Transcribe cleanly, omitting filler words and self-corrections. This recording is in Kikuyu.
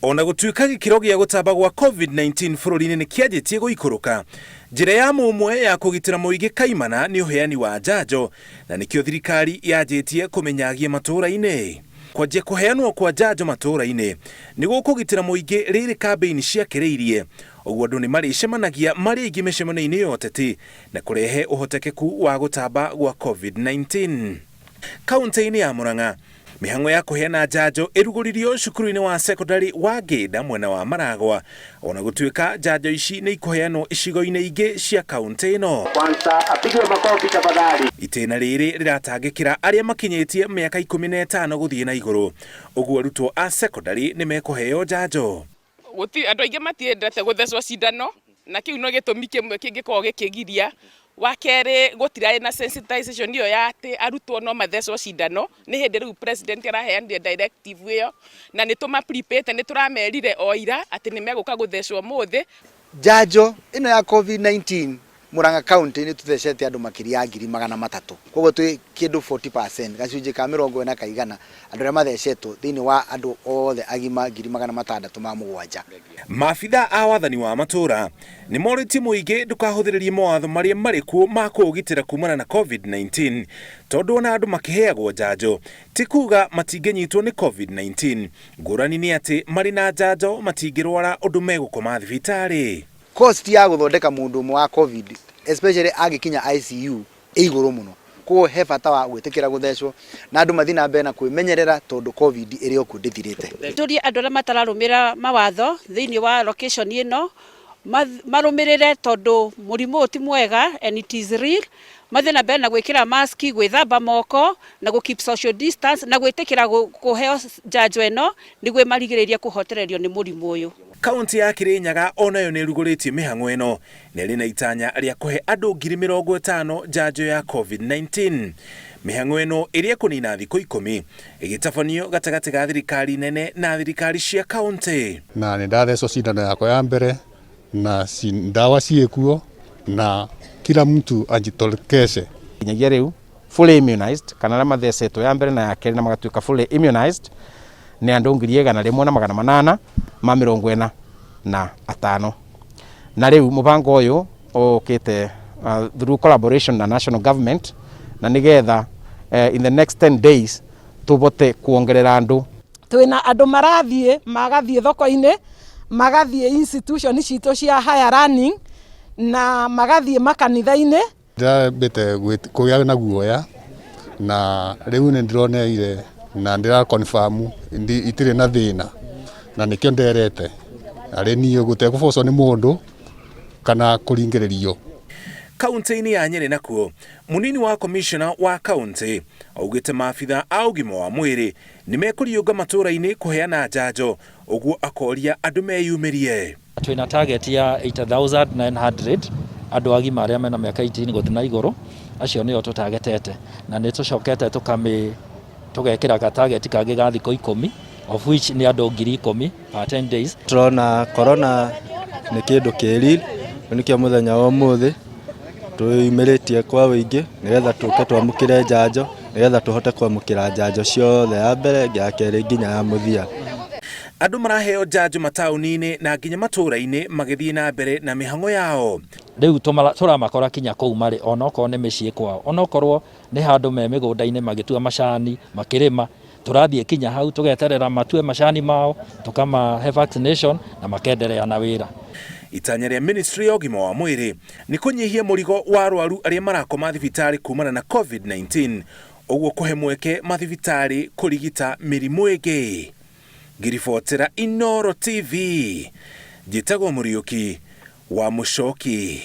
Ona gũtuĩka gĩkĩro gĩa gũtamba gwa Covid-19 bũrũri-inĩ nĩ kĩanjĩtie gũikũrũka, njĩra ya mũmwe ya kũgitĩra mũingĩ kaimana nĩ ũheani wa njanjo na nĩkĩo thirikari yanjĩtie kũmĩnyagia matũũra-inĩ. Kwanjia kũheanwo kwa njanjo matũũra-inĩ nĩ gũkũgitĩra mũingĩ rĩrĩ kambĩini ciakĩrĩirie, ũguo andũ nĩ marĩcemanagia marĩ aingĩ mĩcemanio-inĩ ya ũteti na kũrehe ũhotekeku wa gũtamba gwa Covid-19. Kauntĩ-inĩ ya Murang'a, mĩhang'o ya kũheana njanjo ĩrugũririo cukuru-inĩ wa cekondarĩ wa Ngĩnda mwena wa Maragwa, ona gũtuĩka njanjo ici nĩ ikũheanwo icigo-inĩ ingĩ cia kauntĩ ĩno. Kwanza apigiwe makofi tafadhali. Itĩna rĩrĩ rĩratangĩkĩra arĩa makinyĩtie mĩaka 15 gũthiĩ na igũrũ, ũguo arutwo a cekondarĩ nĩ mekũheo njanjo. Gũtirĩ andũ aingĩ matiendete gũthecwo cindano na kĩu no gĩtũmi kĩmwe kĩngĩkorwo gĩkĩgiria. Wa kerĩ gũtirarĩ na sensitization ĩyo ya atĩ arutwo no mathecwo cindano, nĩ hĩndĩ rĩu president araheanire directive ĩyo na nĩ tũma prepare te, nĩ tũramerire o ira atĩ nĩ megũka gũthecwo ũmũthĩ. Njanjo ĩno ya Covid-19 Murang'a County nĩ tũthecete andũ makĩria ya 300,000, koguo twĩ kĩndũ 40%, gacunjĩ ka 40 ka igana andũ arĩa mathecetwo thĩinĩ wa andũ othe agima 607,000. Maabitha a wathani wa matũũra nĩ morĩtie mũingĩ ndũkahũthĩrĩrie mawatho marĩa marĩ kuo ma kũũgitĩra kumana na Covid-19 tondũ ona andũ makĩheagwo njanjo ti kuga matingĩnyitwo nĩ Covid-19. Ngũrani nĩ atĩ marĩ na njanjo matingĩrwara ũndũ megũkoma thibitarĩ. Cost ya gũthondeka mũndũ ũmwe wa Covid especially angĩkinya ICU ĩ igũrũ mũno, koguo he bata wa gwĩtĩkĩra gũthecwo na andũ mathiĩ na mbere na kwĩmenyerera tondũ Covid ĩrĩ o kuo ndĩthirĩte. Tũrie andũ arĩa matararũmĩrĩra mawatho thĩinĩ wa location ĩno marũmĩrĩre tondũ mũrimũ ũyũ ti mwega and it is real, mathiĩ na mbere na gwĩkĩra mask, gwĩthamba moko na gũ keep social distance na gwĩtĩkĩra kũheo njanjo ĩno nĩguo ĩmarigĩrĩrie kũhotererio nĩ mũrimũ ũyũ. Kaunti ya Kirinyaga onayo nĩ ĩrugũrĩtie mĩhang'o ĩno na ĩrĩ na itanya rĩa kũhe andũ 50,000 njanjo ya Covid-19. Mĩhang'o ĩno ĩrĩa ĩkũnina thikũ 10 ĩgĩtabanio gatagatĩ ga thirikari nene na thirikari cia kaunti. Na nĩ ndathecwo cindano yakwa ya mbere na ndawa ciĩkuo na kila mtu ajitokeze. Nginyagia rĩu fully immunized kana arĩa mathecetwo ya mbere na ya kerĩ na magatuĩka fully immunized nĩ andũ 1,845. Na rĩu mũbango ũyũ ũkĩte through collaboration na national government na nĩgetha in the next 10 days tũbote kuongerera andũ. Twĩna andũ marathiĩ magathiĩ thoko-inĩ, magathiĩ institution citũ cia higher learning na magathiĩ makanitha-inĩ. Ndĩrambĩte kũgĩa na guoya na rĩu nĩ ndĩroneire na ndĩra confirm itirĩ na thĩna na nĩkĩo nderete arĩ niĩ gũtekũbocwo nĩ mũndũ kana kũringĩrĩrio. Kaunti-inĩ ya Nyeri nakuo, mũnini wa komishona wa kaunti augĩte maabitha a ũgima wa mwĩrĩ nĩ mekũriũnga matũũra-inĩ kũheana njanjo, ũguo akoria andũ meyumĩrie. Twĩna target ya 8900 andũ agima arĩa mena mĩaka 18 gũthiĩ na igũrũ, acio nĩo tũtagetete na nĩ tũcokete tũkamĩ tũgekĩra ga target kangĩ ga thikũ 10 of which nĩ andũ 10,000 per 10 days. Tũrona corona nĩ kĩndũ kĩ real, nĩkĩo mũthenya wa ũmũthĩ twĩyumĩrĩtie kwa ũingĩ nĩgetha tũke twamũkĩre njanjo, nĩgetha tũhote kwamũkĩra njanjo ciothe ya mbere, ya kerĩ nginya ya mũthia. Andũ maraheo njanjo mataũni-inĩ na nginya matũũra-inĩ magĩthiĩ na mbere na mĩhang'o yao. Rĩu tũramakora kinya kũu marĩ onokorwo nĩ mĩciĩ kwao, onokorwo nĩ handũ me mĩgũnda-inĩ magĩtua macani makĩrĩma, tũrathiĩ kinya hau tũgeterera matue macani mao tũkamahe vaccination na makenderea na wĩra. Itanya rĩa ministry ya ũgima wa mwĩrĩ nĩ kũnyihia mũrigo wa arwaru arĩa marakoma thibitarĩ kumana na Covid-19, ũguo kũhe mweke mathibitarĩ kũrigita mĩrimũ ĩngĩ. Ngĩribotera Inooro TV, njĩtagwo Mũriũki wa Mũcoki.